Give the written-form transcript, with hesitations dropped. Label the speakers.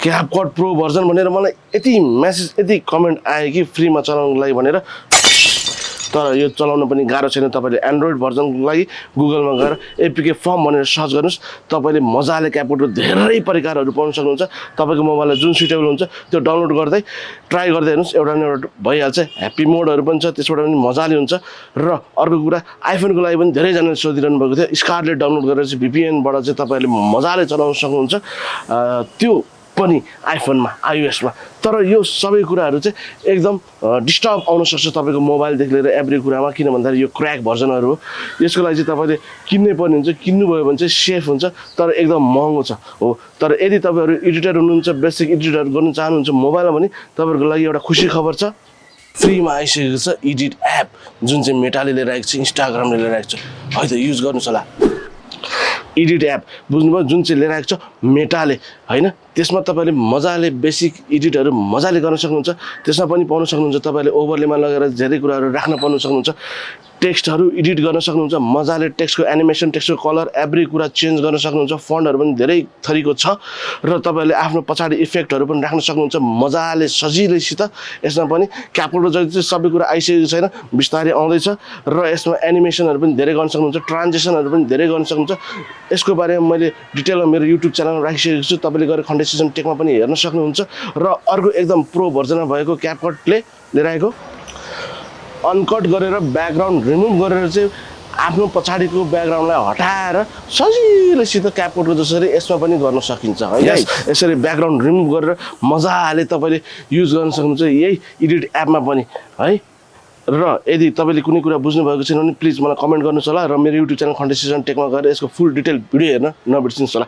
Speaker 1: क्यापकट pro version भनेर मलाई यति मेसेज यति कमेन्ट आयो कि फ्रीमा चलाउनको लागि भनेर तर यो चलाउन पनि गाह्रो छैन तपाईले एन्ड्रोइड भर्जनको लागि गुगलमा गएर एपीके फर्म भनेर सर्च गर्नुस् तपाईले मजाले क्यापकटको धेरै परिकारहरू पाउन सक्नुहुन्छ तपाईको मोबाइललाई जुन सुटेबल हुन्छ त्यो डाउनलोड गर्दै ट्राई गर्दै हेर्नुस् एउटा न एउटा भइहाल्छ ह्याप्पी मोडहरू पनि छ त्यसबाट पनि मजाले हुन्छ र अर्को कुरा आइफोनको लागि पनि धेरैजनाले सोधिरहनु भएको थियो स्कारलेट डाउनलोड गरेर चाहिँ VPN-बाट चाहिँ तपाईले मजाले चलाउन सक्नुहुन्छ त्यो पनि आइफोनमा iOS-मा तर यो सबै कुराहरू चाहिँ एकदम डिस्टर्ब आउन सक्छ तपाईको मोबाइलदेखि लिएर एभ्री कुरामा किन भन्दाखेरि यो क्र्याक भर्जनहरू हो यसको लागि चाहिँ तपाईले किन्नै पर्ने हुन्छ किन्नुभयो भने चाहिँ सेफ हुन्छ तर एकदम महँगो छ हो तर यदि तपाईहरु एडिटर हुनुहुन्छ बेसिक एडिटर गर्न चाहनुहुन्छ मोबाइलमा भने तपाईहरुको लागि एउटा खुसी खबर छ फ्रीमा आइसकेको छ एडिट एप जुन चाहिँ मेटाले लिएर आएको छ इन्स्टाग्रामले लिएर आएको छ है त युज गर्नुस् होला एडिट एप बुझ्नुभयो जुन चाहिँ लिएर आएको छ मेटाले हैन त्यसमा तपाईले मजाले बेसिक एडिटहरु मजाले गर्न सक्नुहुन्छ त्यसमा पनि पाउन सक्नुहुन्छ तपाईले ओभरलेमा लगेर धेरै कुराहरु राख्न पाउन सक्नुहुन्छ टेक्स्टहरु एडिट गर्न सक्नुहुन्छ मजाले टेक्स्टको एनिमेसन टेक्स्टको कलर एभ्री कुरा चेन्ज गर्न सक्नुहुन्छ फन्टहरु पनि धेरै थरीको छ र तपाईले आफ्नो पछाडी इफेक्टहरु पनि राख्न सक्नुहुन्छ मजाले सजिलैसित यसमा पनि क्यापकटको जति चाहिँ सबै कुरा आइसकेको छैन बिस्तारै आउँदैछ र यसमा एनिमेसनहरु पनि धेरै गर्न सक्नुहुन्छ ट्रान्जिसनहरु पनि धेरै गर्न सक्नुहुन्छ यसको बारेमा मैले डिटेलमा मेरो युट्युब च्यानलमा राखिसकेको छु तपाईले गएर कन्डेन्सेसन टेकमा पनि हेर्न सक्नुहुन्छ र अर्को एकदम प्रो भर्जनमा भएको क्यापकटले लिएर आएको अनकट गरेर ब्याकग्राउन्ड रिमुभ गरेर चाहिँ आफ्नो पछाडीको ब्याकग्राउन्डलाई हटाएर सजिलैसित क्यापकटको जसरी यसमा पनि गर्न सकिन्छ है यसरी ब्याकग्राउन्ड रिमुभ गरेर मजाले तपाईले युज गर्न सक्नुहुन्छ यही एडिट एपमा पनि है र यदि तपाईले कुनै कुरा बुझ्नु भएको छैन भने प्लिज मलाई कमेन्ट गर्नुस् होला र मेरो युट्युब च्यानल कन्डेन्सेसन टेकमा गएर यसको फुल डिटेल भिडियो हेर्न नबिर्सिनुस् होला